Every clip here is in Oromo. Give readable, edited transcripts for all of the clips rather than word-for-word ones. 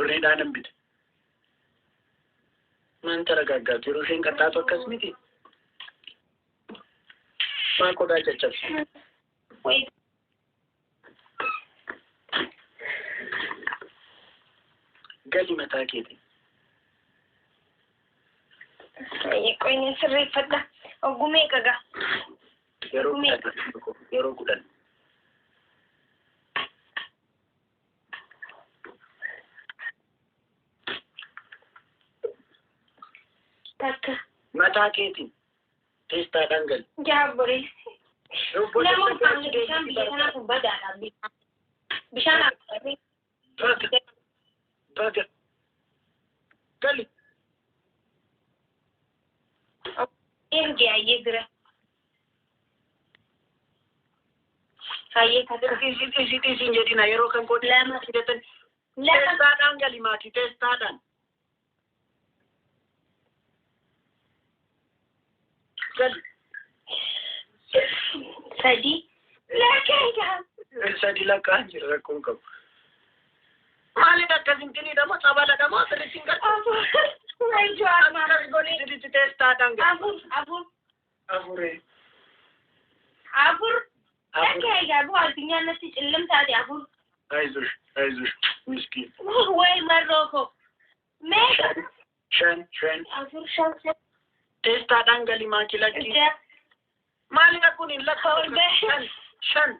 Birriidhaan hin bite. Maan taragaaggaatu yeroo isheen qaxxaatu akkas miti. Maal qodaa caccabsa? Wait. Gali mataa keeti. Qoy ni sirreeffadha. Ogguu meeqa gaa? Yeroo 10. Yeroo 10. Takka. Mataa keetiin. Teestaadhaan gali. Jaabboreessi. Nama ulfaanni bishaan biyya kanaa kun badaadha. Bishaan akka. Baga. Baga. Gali. Erge ayyee bira. Hayyee takka. Dhiisi dhiisi dhiisi hin jedhina yeroo kan koo Lama. jettan. Lama. Teestaadhaan gali maatii teestaadhaan. Gali. Sadi. Lakkee gaa. Sadi lakkaa'an jira rakkoon qabu. Maalidha akkas hin tiniidha moo xabaladha moo sirriitti hin galchu? Afur. Wayyoo armaa. Akkas godhi sirriitti teestaadhaan gali. Afur. Afur. Afuree. Afur. Afur. Lakkee gaa bu'aa addunyaan natti cillim taate afur. አይዞሽ አይዞሽ ምስኪን። Way marroo koo. Meeqa? Shan shan. Afur shan shan. Teestaadhaan gali maakii lakkii. Ja'a. Maalidha kun hin lakkaa'u? Torba. Shan shan.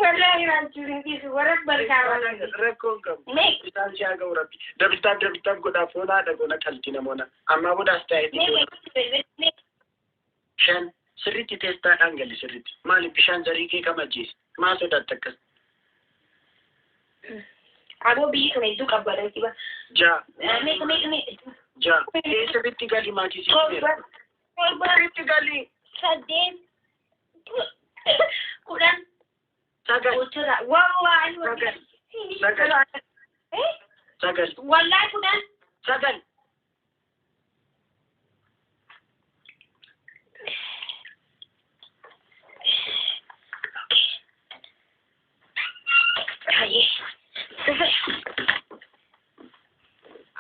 Wallahi raajjuun kiisu warra barkaa. Rakkoon qabu. Meeqa? Isaan si haa ga'u rabbi. Double tap double tap godhaa foonaadha goona qaltii namoota. Ammaa booda as taa'ee Meeqa? Shan sirriitti teestaadhaan gali sirriitti. Maali bishaan zarii kee kam ajjeese? Maa sodaatta akkas? Aboo biyyi kana hedduu qabbaadha. Ja'a. Meeqa meeqa meeqa? Ja'a. Ee sirriitti gali maakii si Torba. Torba. Sirriitti gali. Saddeet. 10. Sagal. Gochota. Waa waa. Sagal. Sagal. Eh? Sagal. Wallahi 10. Sagal. Hayyee.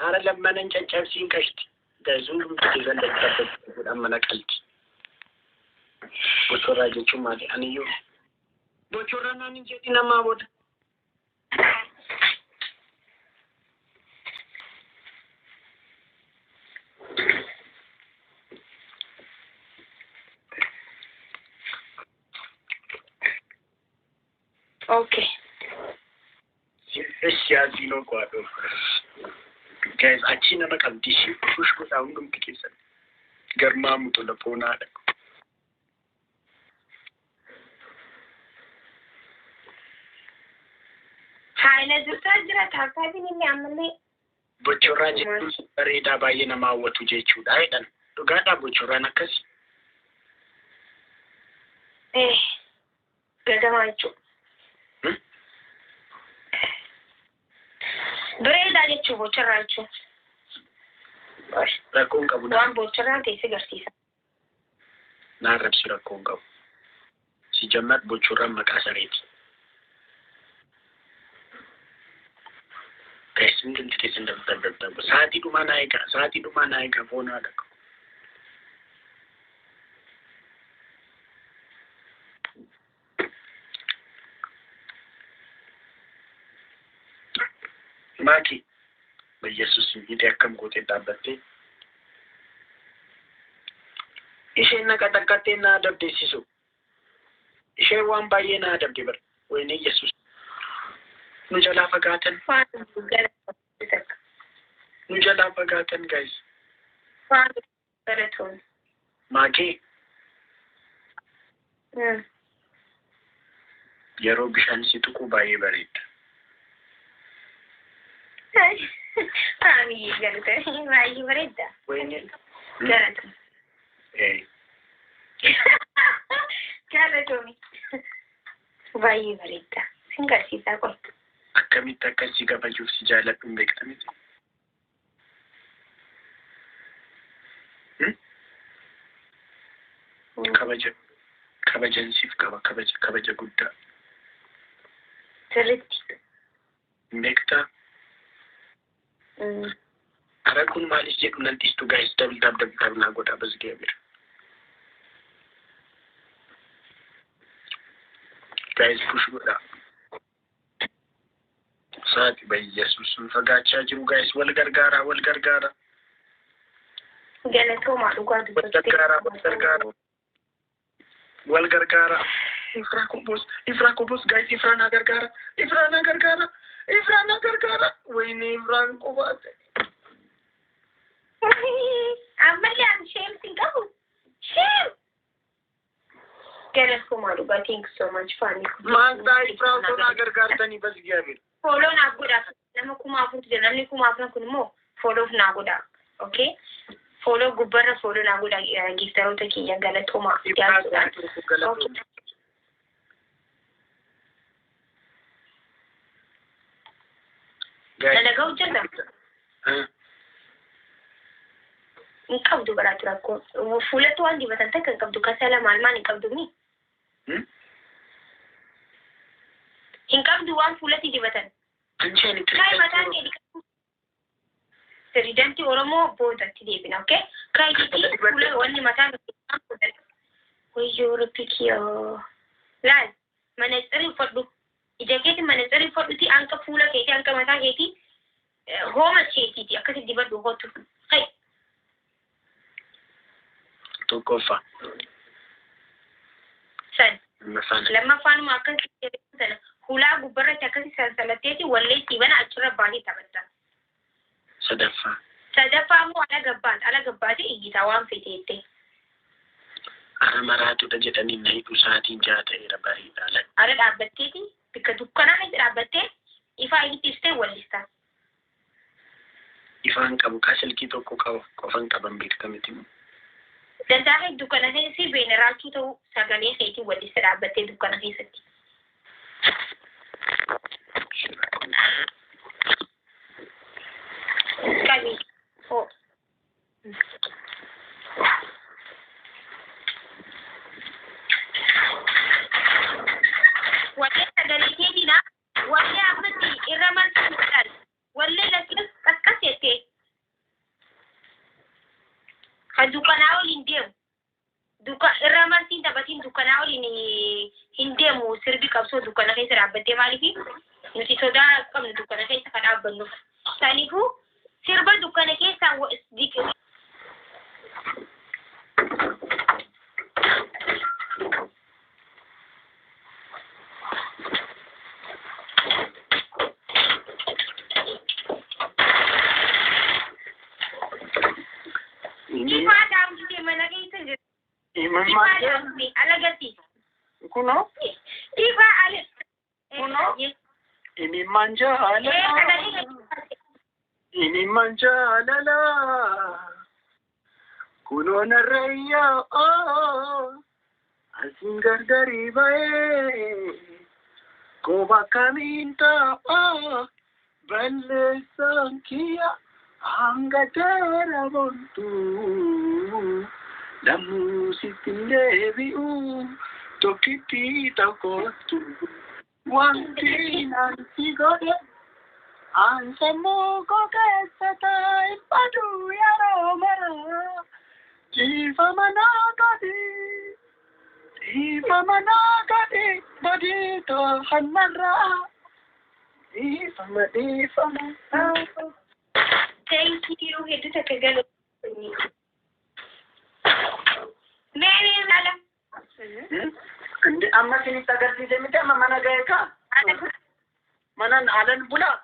Haara lammanan caccabsiin qashti. Guys hundumti keessan dadhabbii godhan mana qalti. Bocorraa jechuun maali? Aniyyuu bocorraa naan hin jedhin ammaa booda. Okay. Eshi yaasiinoo kwaadhoo. Guys achi nama qabdi ishee push godhaa hundumti keessan. Garmaamu tola foonaadha. Haala jirtaa jira taakkaatiin inni ammallee. Bocorraa jechuun bareedaa baay'ee nama hawwatu jechuudha jedhan. Dhugaadhaa bocorraan akkasi? Eh. Gadamaa jechuudha. Bareedaa jechuun bocharraa jechuun. Rakkoon qabu. Waan bocharraan ta'e si agarsiisa. Naan rabsi rakkoon qabu. Si jammar bocorraan maqaa sareeti. Guys hundumti keessan double tap. Sa'aatii dhumaa naa eegaa. Sa'aatii dhumaa naa eegaa foonaadha. Maaki በኢየሱስ hidhee akkam gootee dhaabbattee isheen naqa takkaattee na adabdeessisu isheen waan baay'ee na adabde bara wayne Yesuus nu jalaa fagaatan nu jalaa fagaatan guys. Maakii yeroo bishaan si tuqu baay'ee bareeda. Ami galata baay'ee bareeda. Wayne Galata. Eh. Galatoomi. Baay'ee bareeda. Sin garsiisaa qoy. Akkamitti akkas si kabajuuf si jaalladhu hin beekta miti? Kabaja kabajan siif qaba kabaja kabaja guddaa. Sirriitti. Beektaa? Ara kun maalis jedhu nan dhiistu guys, double tap, double tap naa godhaa በእግዚአብሔር guys, push godhaa. Saati በኢየሱስ fagaachaa jiru guys, wal gargaaraa, wal gargaaraa. Galatoomaa dhugaa Wal dubbattee. gargaaraa, wal gargaaraa, wal gargaaraa. Ifraa Koboos, Ifraa Koboos guys, Ifraa naa gargaara, Ifraa naa gargaara, Ifraa naa gargaara. Wayne Ifraan qofaate. Ammallee ani shame sin qabu. Shame. Galatoomaa dhugaa, thank you so much faani. Maal ta'a Ifraa osoo naa gargaartanii በእግዚአብሔር. Follow naa godhaa. Nama 4000tu jira. Namni 4000 kun immoo followf naa godhaa. Okay? Follow gubbarra follow naa godhaa gifteroota kiyya, galatoomaa. Ifraa Jaalladha. Galatoomaa. Guys. Dalagaa hojjeta? Hin qabdu baraatu rakkoo. Fuulatti waan dibatan takka hin qabdu. Kasala maal maal hin qabdu ni? Hin qabdu waan fuulatti dibatan. Anchi ani Kai mataan kee dhiqatu. Pirezidaantii Oromoo boodatti deebina, okay? Kaayitii fuula wanni mataan wayyoo rabbi kiyyoo. Laal, manatsirii uffadhu. Ija keeti manatsirii uffadhuti hanqa fuula keetii hanqa mataa keetii hooma keetiiti akkasitti dibadhu hootu. Kai. Tokkoffaa. San. Lammaffaan. Lammaffaanuma akkasitti sana hulaa gubbarratti akkasi sansalatteeti wallee siibana achirra baatee taphatta. Sadaffaa. Sadaffaa immoo ala gabbaat ala gabbaatee iyyitaa waan feete jettee. Ara maraatudha jedhanii na hidhu, sa'aatiin 6 ta'eera, bareedaa. Ala dhaabbatteeti bakka dukkanaa keessa dhaabbattee ifaa itti ibsitee wallista. Ifaan qabu kaa, silkii tokko qaba qofan qaban beektamiti. Dantaa dukkana keessi beena raachuu ta'uu sagalee keetiin wallista dhaabbattee dukkana keessatti. Qabi. Hoo. Wallee sagalee keetiin wallee ammatti irra marti jedhan wallee lakkis qasqas jettee. Kan dukkanaa waliin deemu. Duka irra martiin taphatiin dukkanaa waliin hin deemu sirbi qabsoo dukkana keessa dhaabbattee, maaliif nuti sodaa qabnu dukkana keessa kan dhaabbannuuf. Kanaafuu sirba dukkana keessa ifaa dhaamsitee mana keessa jiru. Ifaa dhaamsitee ala gati. Kunoo. Ifaa ala. Kunoo. Imimmaan jaalala. Imimmaan jaalala. Kunoo narreeyyaa. Asiin gargarii ba'ee. Koba kamiin ta'a. Balleessaan kiyya. Hanga teera bontu. Lammuu sitti hin deebi'u. Tokkitti tokkottu. Wanti naan si godhe. An sammuu koo keessa taa'e badu yeroo mara. Dhiifama naa godhi. Dhiifama naa godhi. Badii to'annarraa. Dhiifama, dhiifama. Thank you. Hedduu takka galatoomi. Mee mee ala. Indi amma isinitti agarsiise miti, amma mana ga'e kaa. Manan alan bulaa.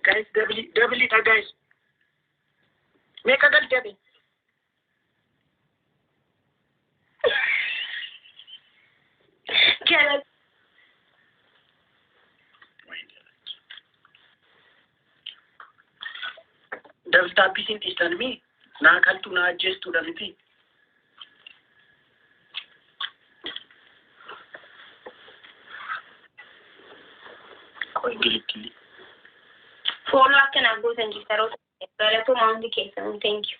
Guys, double double dha guys. Meeqa galte ati? Galatoomi. Double tap isin dhiistan mi? Naa qaltu naa ajjeestuudha miti. Qoy giliggili. Follow akka naaf gootan gifteroota galatoomaa hundi keessanuu, thank you.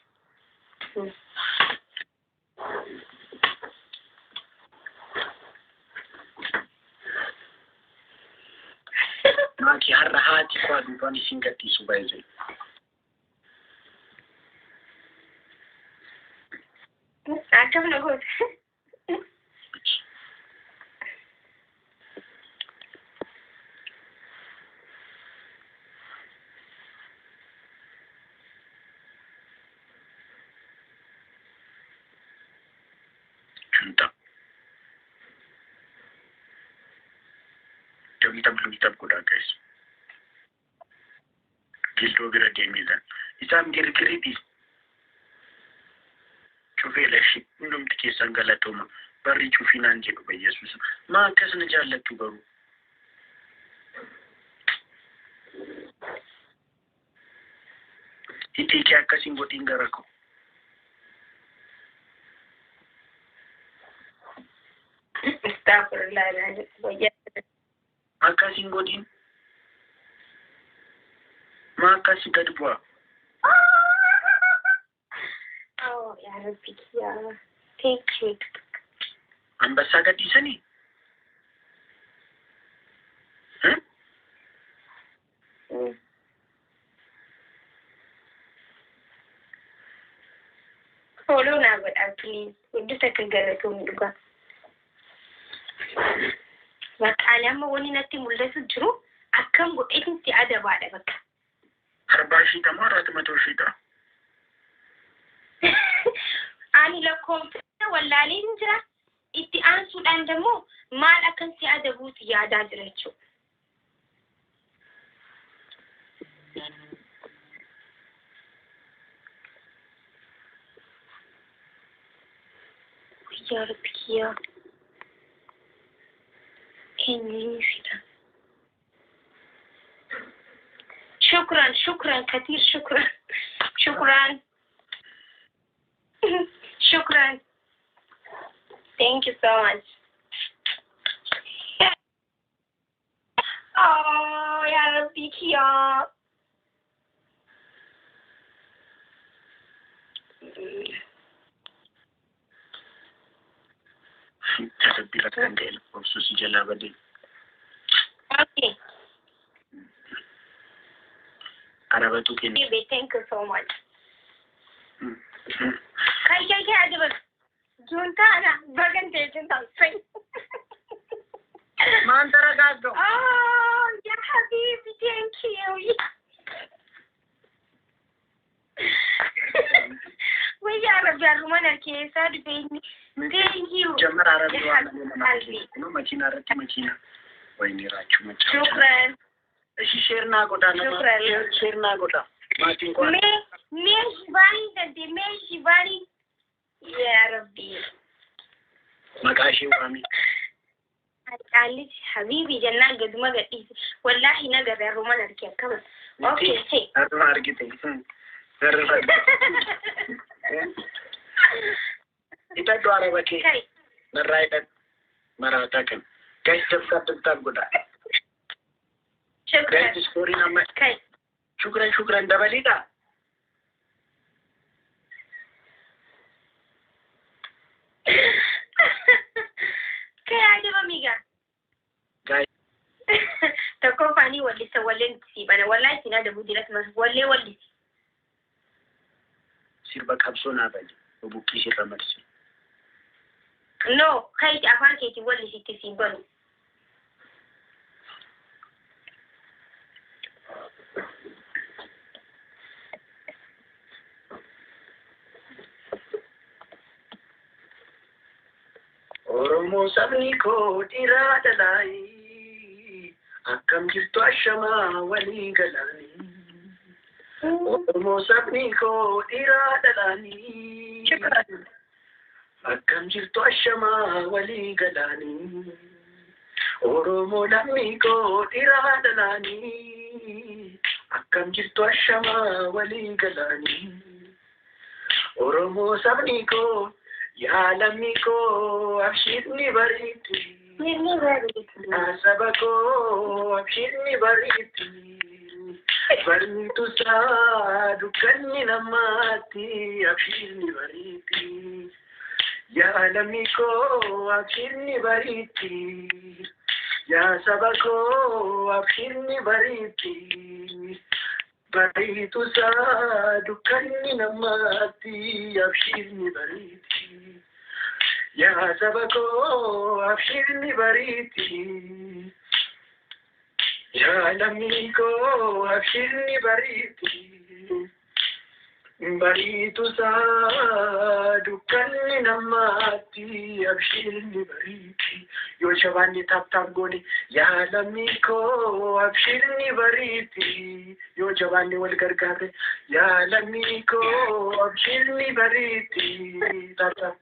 Maaki har'a haati koo aduufaan isin gadhiisu baay'ee. Akkam na goota. Junta. Double tap godhaa guys. Gildoo bira deemeedhaan. Isaan girgiriidhi. Cufee lashi hundumti keessan galatooma. Barri cufinaan jedhu bayyesuus. Maa akkas na jaallattu garuu? Hidhii kee akkasiin godhiin gara koo. Astaghfirullah. Wayyaa. Akkasiin godhiin. Maa akkasii gad bu'aa? Oh, yaa Rabbi kiyyaa. Thank you. Ambassaa gadhiisanii? Follow naa godhaa please. Hedduu takka galatoomii dhugaa. Bakka ani amma wanni natti mul'atu jiru akkam godheetin si adabaadha bakka. አርባ ሺህ ደግሞ 400 ሺህ ታ Ani lakkoofsa wallaaleen jira. Itti aansuudhaan immoo maal akkan si adabuuti yaadaa jira jechuudha. Yaa Rabbi kiyyaa. Eenyuun fida? شكرا شكرا كثير شكرا شكرا شكرا. Thank you so much. Oh, يا ربي كيا. Rabbi rakkan ga'e lakkoofsu si jalaa badee. Okay. Arabatu kenna. Baby, thank you so much. Kai kai kai adaba. Junta ana bagan te junta sai. ማን ተረጋጋው? Oh, ya habibi, thank you. Wai yaa Rabbi har'uma na keessaa dhufe inni. Thank you. ጀመር አረብ ዋና ነው መኪና irratti መኪና ወይኔ ራችሁ መጫወቻ። شكرا. እሺ share naa godhaa nama Shukran. Share naa godhaa maatiin koo Mee mee shibanii tante mee shibanii. Yaa Rabbi. maqaa ishee waami. Qaallichi habibi jennaan gaduma gadhiise. Wallaahi na garee har'uma na arge akkama. Okay, hey. Har'uma argite. Har'uma hidhadhu araba kee Kai. narraa hidhadhu maraataa kan guys tap tap tap godhaa. Shukran. Guys iskooriin amma Kai. shukran shukran dabaliidha. Kai adaba migaa. Guys Tokkoffaanii wallisa walleen sii bana wallaahi siin adabuu diras mas wallee wallisi. Sirba qabsoo naa bali buqqii sirra marsi. No, kayti afaan keetiin wallisitti sii banu. Oromoo sabni koo dhiiraa dhalaayi akkam jirtu ashamaa walii galaanii. Oromoo sabni koo dhiiraa dhalaanii akkam jirtu ashamaa walii galaanii. Oromoo lammii koo dhiiraa dhalaanii akkam jirtu ashamaa walii galaanii. Oromoo sabni koo yaa lammii koo abshiirni bariitti. Yaa saba koo abshiirni bariitti. Bariitu isaa dukkanni namaatti abshiirni bariitti. Yaa lammii koo abshiirni bariitti. Yaa saba koo, abshirni bariiti. Bariitu isaa dukkanni namaatti, abshirni bariiti. Yaa saba koo, abshirni bariiti. Yaa lammii koo, abshirni bariiti. Bariitu isaa dukkanni namaatti, abshirni bariiti. Yoo shabaanni tap tap goone, yaa lammii koo, abshirni bariiti. Yoo jabaanni wal gargaarre, yaa lammii koo, abshirni bariiti. Tap tap.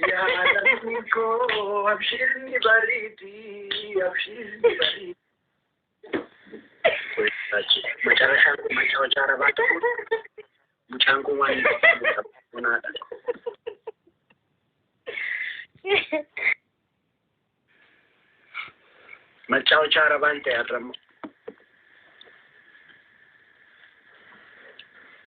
Yaa lammii koo, abshirni bariiti. Abshirni bariiti. መጨረሻ መጫወቻ ረባት mucaan kun waan bonaadha. መጫወቻ arabaan ta'e har'ammoo.